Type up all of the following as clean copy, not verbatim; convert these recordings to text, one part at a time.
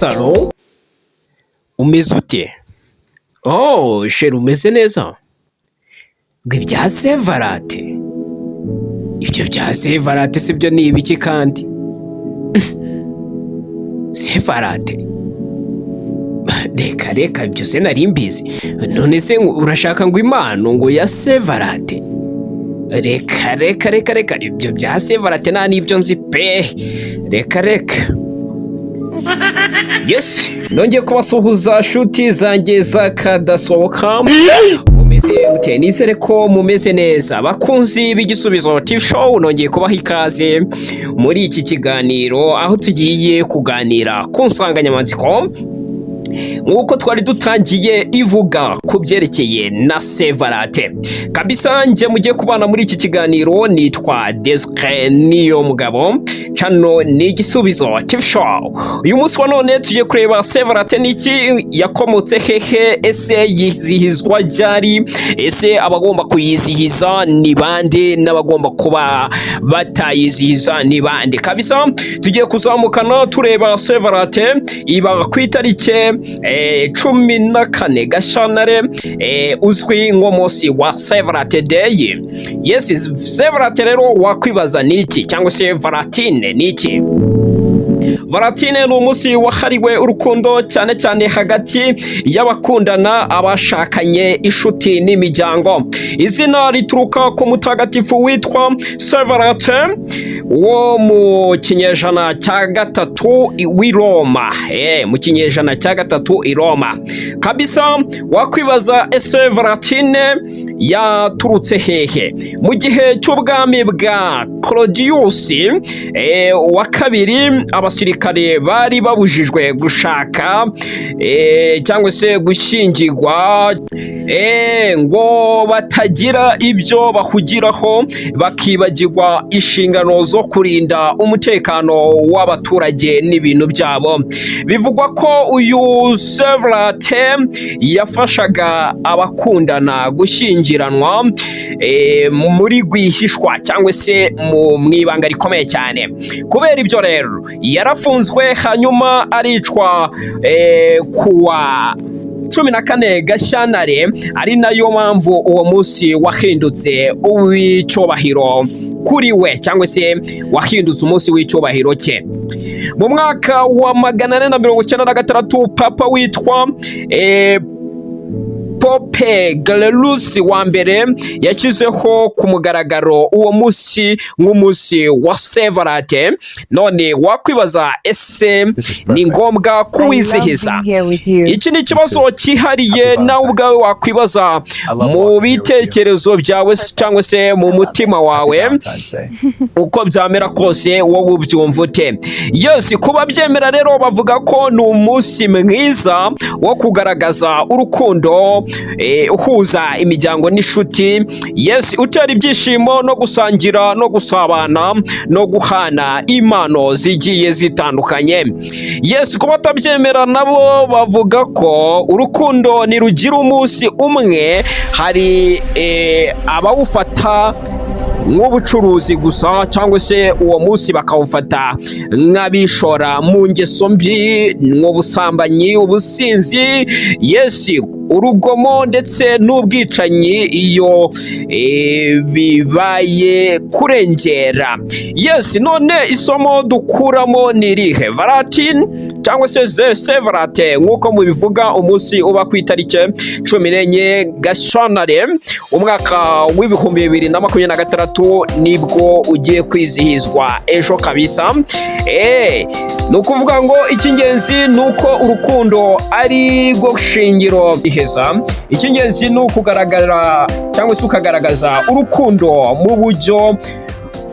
Salo, umeze ute? Oh chérie, umeze neza? Ngo ibya Saint Valentin? Ibyo bya Saint Valentin si byo ni ibiki kandi? Saint Valentin? Reka reka, ibyo se nari mbizi. None se ngo urashaka ngo impano ngo ya Saint Valentin? Reka reka reka reka, ibyo bya Saint Valentin nta n'ibyo nzi pe, reka reka. Yes, nongeye kubasuhuza shuti zanjye z'akadasohoka. Mumeze mute? Nizere ko mumeze neza. Bakunzi b'Igisubizo TV Show, nongeye kubaha ikaze muri iki kiganiro, aho tugiye kuganira ku nsanganyamatsiko nk'uko twari dutangiye ivuga ku byerekeye na Saint Valentin. Kabisa njye mugiye kubana muri iki kiganiro nitwa Desire Niyo Mugabo, cano ni Igisubizo TV Show. Uyu munsi wa none tugiye kureba Saint Valentin ni iki, yakomotse hehe, ese yizihizwa ryari, ese abagomba kuyizihiza ni bande, n'abagomba kuba batayizihiza ni bande? Kabisa tugiye kuzamukana tureba Saint Valentin. Iba ku itariki 14 Gashyantare, uzwi nk'umunsi wa Saint Valentin Day. Yes, Saint Valentin rero wakwibaza ni iki, cyangwa se Valentine ni iki? Valentine ni umunsi wahariwe urukundo, cyane cyane hagati y'abakundana, abashakanye, inshuti n'imiryango. Izina rituruka ku mutagatifu witwa Saint Valentin wo mu kinyejana cya gatatu w'i Roma. Mu kinyejana cya gatatu i Roma. Kabisa wakwibaza, ese Valentine yaturutse hehe? Mu gihe cy'ubwami bwa Claudius wa kabiri, abasirikare bari babujijwe gushaka cyangwa se gushyingirwa, ngo batagira ibyo bahugiraho bakibagirwa inshingano zo kurinda umutekano w'abaturage n'ibintu byabo. Bivugwa ko uyu Saint Valentin yafashaga abakundana gushyingiranwa muri rwihishwa cyangwa se mu ibanga rikomeye cyane. Kubera ibyo rero yarafunzwe, hanyuma aricwa kuwa 14 Gashyantare, ari nayo mpamvu uwo munsi wahindutse uw'icyubahiro kuri we, cyangwa se wahindutse umunsi w'icyubahiro cye. Mu mwaka wa 496, papa witwa Pope Galerius wa mbere yashyizeho ku mugaragaro uwo munsi nk'umunsi wa Saint Valentin. None wakwibaza, ese ni ngombwa kuwizihiza? Iki ni ikibazo cyihariye nawe ubwawe wakwibaza mu bitekerezo byawe cyangwa se mu mutima wawe. Uko byamera kose, wowe ubyumva ute? Yes, kuba byemera rero bavuga ko ni umunsi mwiza wo kugaragaza urukundo, uhuza imiryango n'inshuti. Yes, utera ibyishimo no gusangira no gusabana no guhana impano zigiye zitandukanye. Yes, kuba batabyemera nabo bavuga ko urukundo ntirugira umunsi umwe. Hari abawufata nk'ubucuruzi gusa, cyangwa se uwo munsi bakawufata nk'abishora mu ngeso mbi, nk'ubusambanyi, ubusinzi, yes, urugomo ndetse n'ubwicanyi iyo bibaye kurengera. Yes, none isomo dukuramo ni irihe? Valentine cyangwa se Saint Valentin nk'uko mubivuga, umunsi uba ku itariki 14 Gashyantare umwaka w'2026, nibwo ugiye kwizihizwa ejo kabisa. Ni ukuvuga ngo icy'ingenzi ni uko urukundo ari rwo shingiro iheza. Icy'ingenzi ni ukugaragara cyangwa se ukagaragaza urukundo mu buryo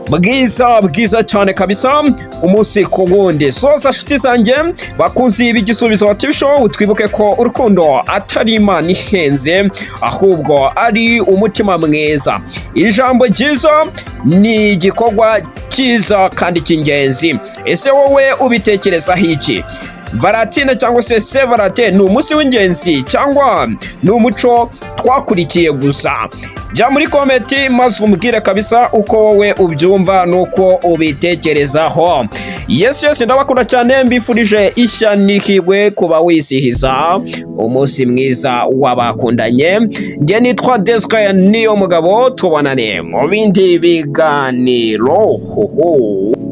bwiza, bwiza cyane kabisa, umunsi ku wundi. Soza nshuti zanjye bakunzi b'Igisubizo TV Show, twibuke ko urukundo atari imana ihenze, ahubwo ari umutima mwiza. Ijambo ryiza ni igikorwa cyiza kandi cy'ingenzi. Ese wowe ubitekerezaho iki? Valentine cyangwa se Saint Valentin ni umunsi w'ingenzi cyangwa ni umuco twakurikiye gusa? Jya muri comment maze umbwire kabisa uko wowe ubyumva n'uko ubitekerezaho. Yes, ndabakunda cyane, mbifurije ishya n'ihirwe kuba wizihiza umunsi mwiza w'abakundanye. Njye nitwa Desire Niyo Mugabo, tubonane mu bindi biganiro. Hoho.